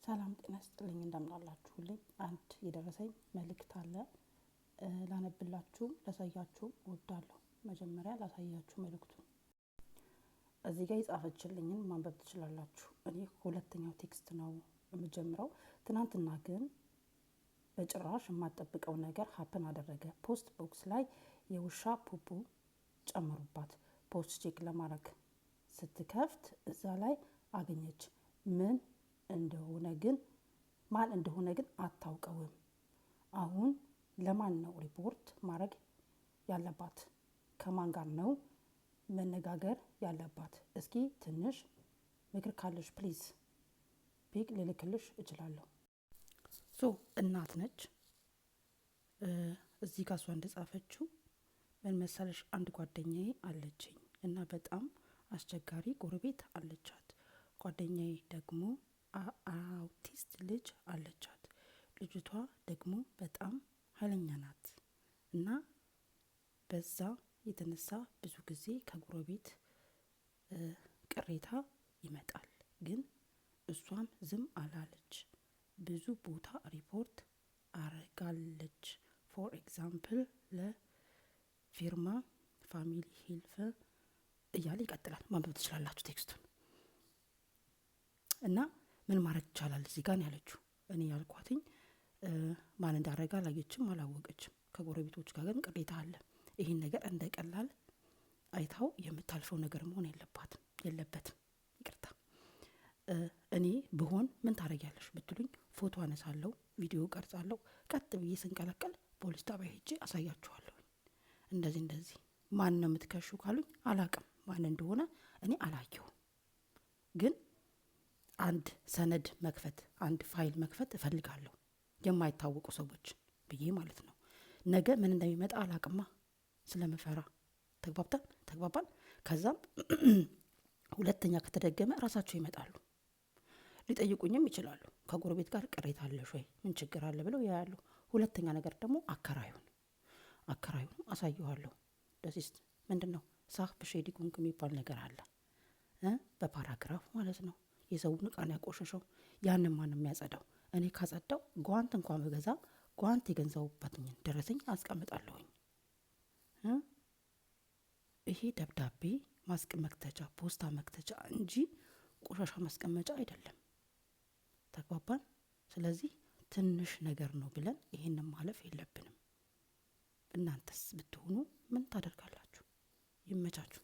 ሰላም ጤና ይስጥልኝ፣ እንደምን አንድ የደረሰኝ መልእክት አለ፣ ላነብላችሁም ላሳያችሁም እወዳለሁ። መጀመሪያ ላሳያችሁ መልእክቱን። እዚህ ጋር የጻፈችልኝን ማንበብ ትችላላችሁ። እኔ ሁለተኛው text ነው የምጀምረው። ትናንትና ግን በጭራሽ የማጠብቀው ነገር happen አደረገ። Post box ላይ የውሻ poopoo ጨመሩባት። Post check ለማድረግ ስትከፍት እዛ ላይ አገኘች። ምን እንደሆነ ግን፣ ማን እንደሆነ ግን አታውቀውም። አሁን ለማን ነው ሪፖርት ማድረግ ያለባት? ከማን ጋር ነው መነጋገር ያለባት? እስኪ ትንሽ ምክር ካለሽ please፣ pic ልልክልሽ እችላለሁ። So እናት ነች። እዚህ ጋር እሷ እንደጻፈችው ምን መሰለሽ፣ አንድ ጓደኛዬ አለችኝ እና በጣም አስቸጋሪ ጎረቤት አለቻት። ጓደኛዬ ደግሞ autist ልጅ አለቻት። ልጅቷ ደግሞ በጣም ኃይለኛ ናት እና በዛ የተነሳ ብዙ ጊዜ ከጎረቤት ቅሬታ ይመጣል። ግን እሷም ዝም አላለች። ብዙ ቦታ ሪፖርት አረጋለች። For example ለ firma Familienhilfe እያለ ይቀጥላል። ማንበብ ትችላላችሁ text ኡን። እና ምን ማድረግ ይቻላል እዚህ ጋር ነው ያለችው። እኔ ያልኳትኝ ማን እንዳረገ አላየችም፣ አላወቀችም። ከጎረቤቶች ጋር ግን ቅሬታ አለ። ይህን ነገር እንደ ቀላል አይታው የምታልፈው ነገር መሆን የለባትም፣ የለበትም። ይቅርታ። እኔ ብሆን ምን ታደርጊያለሽ ብትሉኝ ፎቶ አነሳለሁ፣ ቪዲዮ ቀርጻለሁ። ቀጥ ብዬ ስንቀለቀል ፖሊስ ጣቢያ ሄጄ አሳያችኋለሁ። እንደዚህ እንደዚህ ማን ነው የምትከሹ ካሉኝ አላቅም፣ ማን እንደሆነ እኔ አላየሁም። ግን አንድ ሰነድ መክፈት፣ አንድ ፋይል መክፈት እፈልጋለሁ፣ የማይታወቁ ሰዎች ብዬ ማለት ነው። ነገ ምን እንደሚመጣ አላቅማ ስለምፈራ። ተግባብተን ተግባባን። ከዛም ሁለተኛ ከተደገመ ራሳቸው ይመጣሉ፣ ሊጠይቁኝም ይችላሉ። ከጎረቤት ጋር ቅሬታ አለሽ ወይ፣ ምን ችግር አለ ብለው ያያሉ። ሁለተኛ ነገር ደግሞ አከራዩን አሳየዋለሁ። Das ist ምንድን ነው፣ Sachbeschädigung የሚባል ነገር አለ በ paragraph ማለት ነው። የሰውን እቃን ያቆሸሸው ያንን ማን የሚያጸዳው? እኔ ካጸዳው ጓንት እንኳን በገዛ ጓንት የገንዘቡበትን ደረሰኝ አስቀምጣለሁኝ። ይሄ ደብዳቤ መክተቻ፣ ፖስታ መክተቻ እንጂ ቆሻሻ ማስቀመጫ አይደለም። ተግባባን። ስለዚህ ትንሽ ነገር ነው ብለን ይሄንን ማለፍ የለብንም። እናንተስ ብትሆኑ ምን ታደርጋላችሁ? ይመቻችሁ።